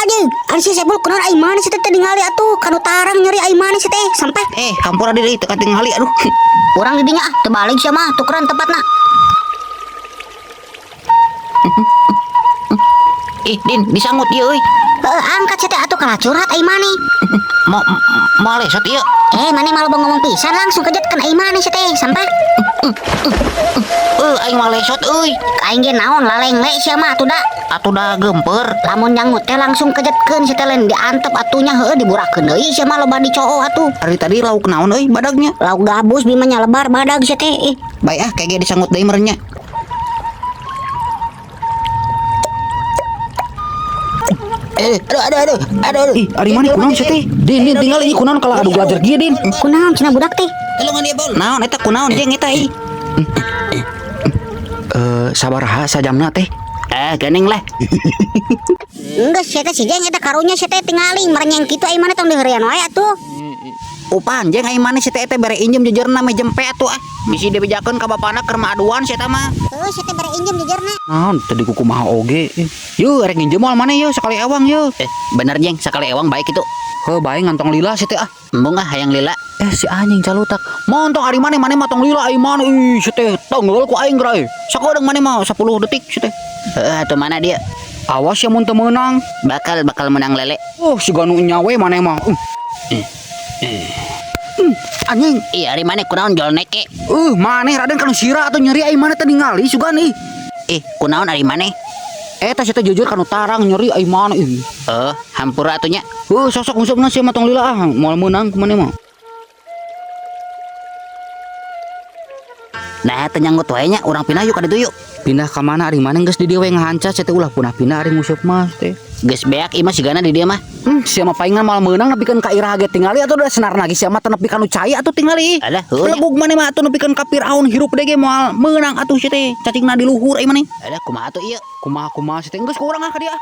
Anjing, ari si Sepul kunaon ai maneh sih teh teu ningali atuh kanu tarang nyeri ai maneh sih teh sampah. Eh, hampura diri teu katingali aduh. Urang di dinya ah, teu balik sia mah tukeran tempatna. Ih, Din, disangut ieu euy. Heeh, angkat sia teh atuh kalah curhat ai maneh. Mau mau lesot ieu. Eh, maneh malah ngomong pisan langsung kejetkeun ai maneh sih teh sampah. Aing mah lesot euy. Aing ge naon lalengle sia mah atuh da. Atuh da gemper. Lamun nyangut teh langsung kejetkeun sia teh lain diantep atunya heueuh diburakeun deui sia mah loba dicoo atuh. Ari tadi lauk naon euy badagnya? Lauk gabus bima nya lebar badag sia teh. Ih, Baik ah, kayak ge disangut deui meureun nya. Eh, aduh, aduh, aduh, aduh, aduh. Ih, ari maneh kunaon sia teh? Din, Din tinggal ieu kunaon kalah adu belajar kieu, Din. Kunaon cenah budak teh? Naon eta kunaon jeung eta ih? Eh, sabaraha sajamna teh? Eh, geuning lah. Enggeus sia teh si Jeng eta karunya sia teh tingali merenyeng kitu ai maneh tong diheureuyan wae atuh. Upan jeung ai maneh si teh teh bere injem jejerna meh jempe atuh ah. Bisi dibejakeun ka bapana keur aduan sia teh mah. Heuh sia teh bere injem jejerna. Naon tadi kumaha oge. Yeuh, rek nginjem moal maneh yeuh sakali ewang yeuh. Eh, bener Jeng, sakali ewang baik itu. Heuh, bae ngantong lila sia teh ah. Embung ah hayang lila. Eh, si anjing calutak. Montong ari maneh maneh mah tong lila ai maneh. Ih, si teh tenggel ku aing geura euy. Sakodeung maneh mah 10 detik si teh. Heeh, atuh mana dia? Awas ya mun teu meunang. Bakal bakal menang lele. Oh, si ganu nyawe maneh mah. Anjing. Ih, ari maneh kunaon jol neke? Maneh Raden kanu sira atuh nyeri ai maneh teh ningali sugan ih. Ih, kunaon ari maneh? Eta sia teh jujur kanu tarang nyeri ai maneh ih. Eh, hampura atuh nya. Heuh, sosok ngusupna sia mah tong lila ah, moal meunang ku maneh mah. Nah, teu nyanggut wae nya, urang pindah yuk ka ditu yuk. Pindah ka mana ari maneh geus di dieu we ngahanca sia teh ulah punah pindah ari nguseup mah teh. Geus beak ieu mah sigana di dieu mah. Sia mah paingan moal meunang nepikeun ka iraha ge tingali atuh da senarna ge sia mah teu nepi ka nu cai atuh tingali. Alah, heuh nya. Belegug maneh mah atuh nepikeun ka Firaun hirup deui ge moal meunang atuh sia teh. Cacingna di luhur ai maneh. Alah, kumaha atuh ieu? Kumaha kumaha sia teh geus ku urang ah ka dieu ah.